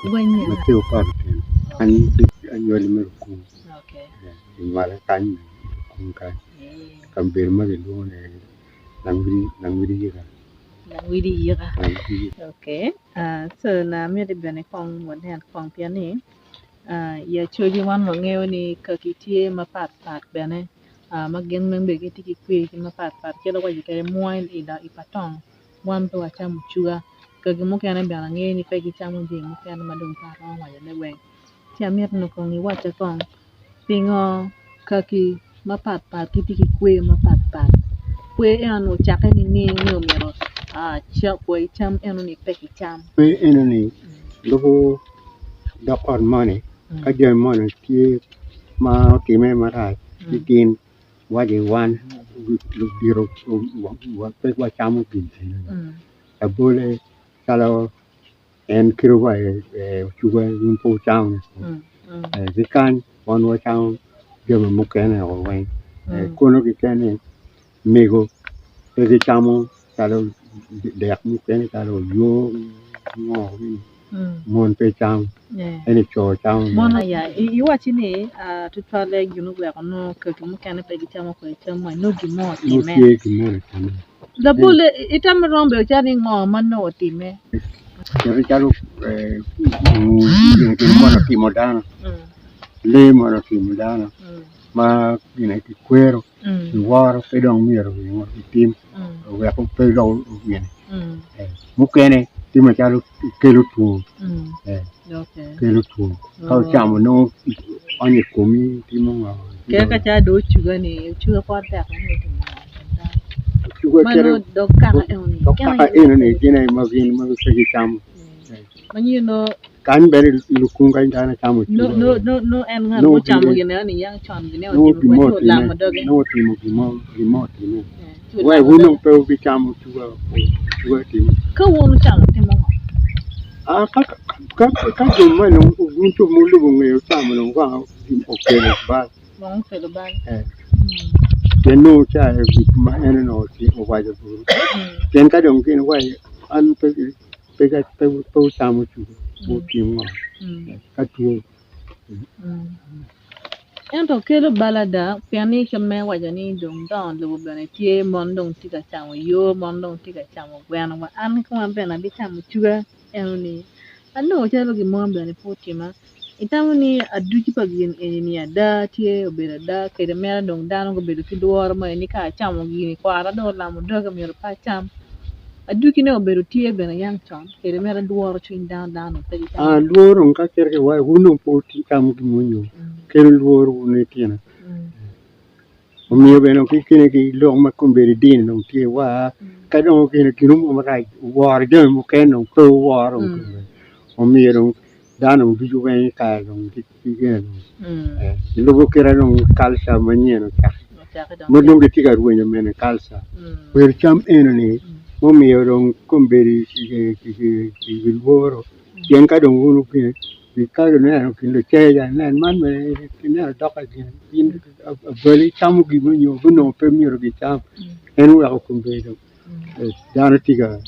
Mateo Paul Otieno, an anywali me Lukung, kinywala kany i Lukung kany kabedo ma kilwongo ni Langwidi Yika. Langwidi Yika co amiti bene kong wanen kong pien ni i Acholi wan wangeyo ni kaki tye mapat pat bene ma gin bene gitye ki kwergi mapat pat kit ma waco kwede mwoyo i patong. Wan pe wacamo cuga kaki mukene bene angeyo ni pe gicamo jami mukene ma dong pe aromo wacone weng ci amito ni kong iwacca kong pingo kaki mapat pat gitye ki kwer mapat pat kwer enoni ocakke nining ni omyero kwai cam enoni pe kicam. Kwer enoni lubo dog ot moni ka jami moni tye ma otime marac ci gin waco wan ludito pe wacamo gin eni labole calo en kit wa ocuga wun pe wucamo ki kany wan wacamo jami mukene weng kono keken ni mego pe gicamo calo dek mukene calo oyoo ngo gini. Mon pe camo ento co camo. Mon aya iwacci ni tutwalle gin oweko nongo kaki mukene pe gicamo kwede cam moni nongo gin mo otimme. Nongo tye gin mo otimme. Labolle itamo iromo bedo calo ni ngo ma nongo otimme? Kit calo gin moni otimo dano, lee moni otimo dano ma gine kikwero kiworo pe dong myero gitim. wek pe dok ogine mukene tye macalo kelo two kelo two ka ocamo nongo onyo i komi timo ngo dok kaka enoni gin aye ma gin pe gicamo. Kany bene i lukung kany dano camo ocuga nongo gin mo otime nongo otimo gin mo otime wek wun dong pe wubicamo ocuga ocuga timo ka jo moni wun jo mulubo ngeye ocamo dong okelo bal pien nongo ocayo gik ma en onongo owaco pien ka dong gin waco an pe Pe wucamo cuka wutimo ngo ka two. Ento kelo bal ada pien ni kit ma iwaco ni dong dongo lobo bene tye mon dong tye ka camo yoo mon dong tye ka camo gweno wa an kikoma bene abicamo cuka enoni anongo calo gin mo bene pe otima itamo ni aduki pa gin eni ada tye obedo ada kede mere dong dano gubedo ki lworo mo ni ka acamo gini kwara dong olamo doga myero pe acam. Adwogine obedo tye bene yam con, kede mere lworo cwiny dano, dano onongo pe gicamo. Lworo dong ka cito ki iwaco wun dong pe wucamo gin mo nyo kelo lworo wun litino omiyo bene ki kine ki lok ma kombeddi dini dong tye wa ka dong gin mo marac oworo jami mukene dong pe wuworo omiyo dong dano ducu weng i kare dong gilubo kite dong kalca manyen ocake ma dong gitye ka rwenyo mene kalca obedo cam enoni mumiyo dong kombeddi gilworo pien ka dong wun wubino ka ineno kin luceya inen man bene ineno dokke gin abali camo gin mo nyo gunongo pe myero gicam en oweko kombeddi dong dano tye ka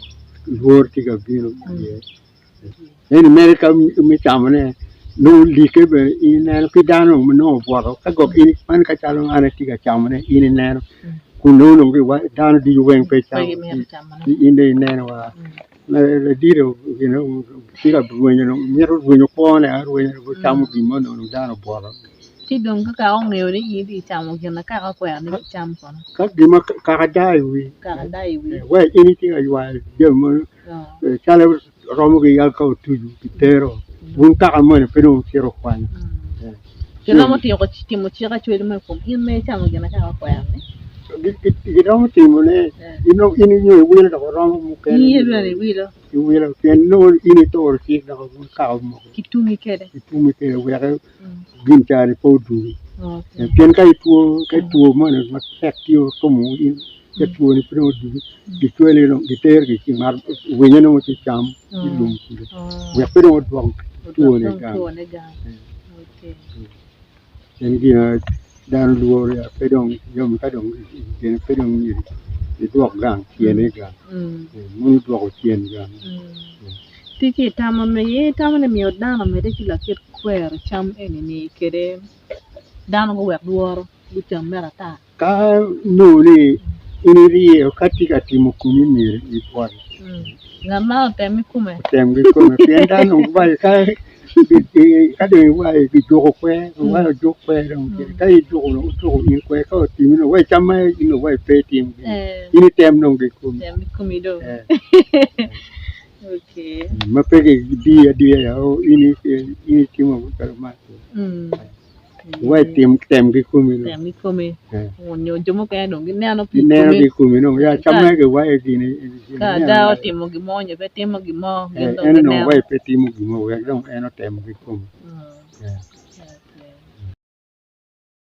lworo tye ka bino iye. Ento mere ka me camone nongo like bene in ineno ki dano nongo obwoto ka gwok in man ka calo an atye ka camone in ineno kun nongo dong dano ducu weng pe camo in dong ineno wa ladit tye ka rwenyo mito rwenyo kwone arwenya camo gin mo nongo dano obwoto. Ci dong ka kaka ongeyo ni in itye ka camo gin ma kaka okwero ni pe icam kono? Ka gin ma kaka daa i wi wek in itye ka ywayo jami mogo Calo romo ki yat ka otuco kitero wun kaka moni pe dong wucito wukwanyo. Giromo timo cik acwali mo i kom in ma icamo gin ma kaka okwero-ni? Giromo timone in nyo iwilo dok oromo mukene. In bene iwilo. Iwilo pien nongo in ituro cik dok kaka omoko. Kitumi kwede. Kitumi kwede wek gin cani pe odugi. Pien ka itwo ka two moni matek tye otumo in ka twoni pe dong odugi gicwali dong giteri ki ngat winyo nongo ci cam i lum kulu wek pe dong odwok twoni gang. En gin ma dano lworo ya pe dong jami ka dong gin pe dong myero idwok gang tyene gang mono idwoko cen gang. Tye ki i tam ma megi, itamo ni myero dano omedde ki lakit kwero cam eni-ni kede dano guwek lworo gucam mere ata? Ka nongo ni in iryeyo ka tye ka timo komi myero ibwot. Ngat ma otem ki kome. Otem ki kome pien dano dong giwaco ka ka dong iwaco gijuko kwer iwaco ojuk kwer dong ka ijuko dong ojuko in kwer ka otimi dong wa cam ma in dong wa ipe itim in item dong ki komi. Tem ki komi dong. Ma pe kidiyi adiya ya in itimo calo man. Wa itim tem ki komi dong. Tem ki komi. Nyo jo mukene dong gineno pi Gineno ki komi dong. Ya cam mere giwaco gini. Ka ada otimo gin mo nyo pe timo gin mo gin dong gineno. En onongo waci pe timo gin mo wek dong en otem ki kome.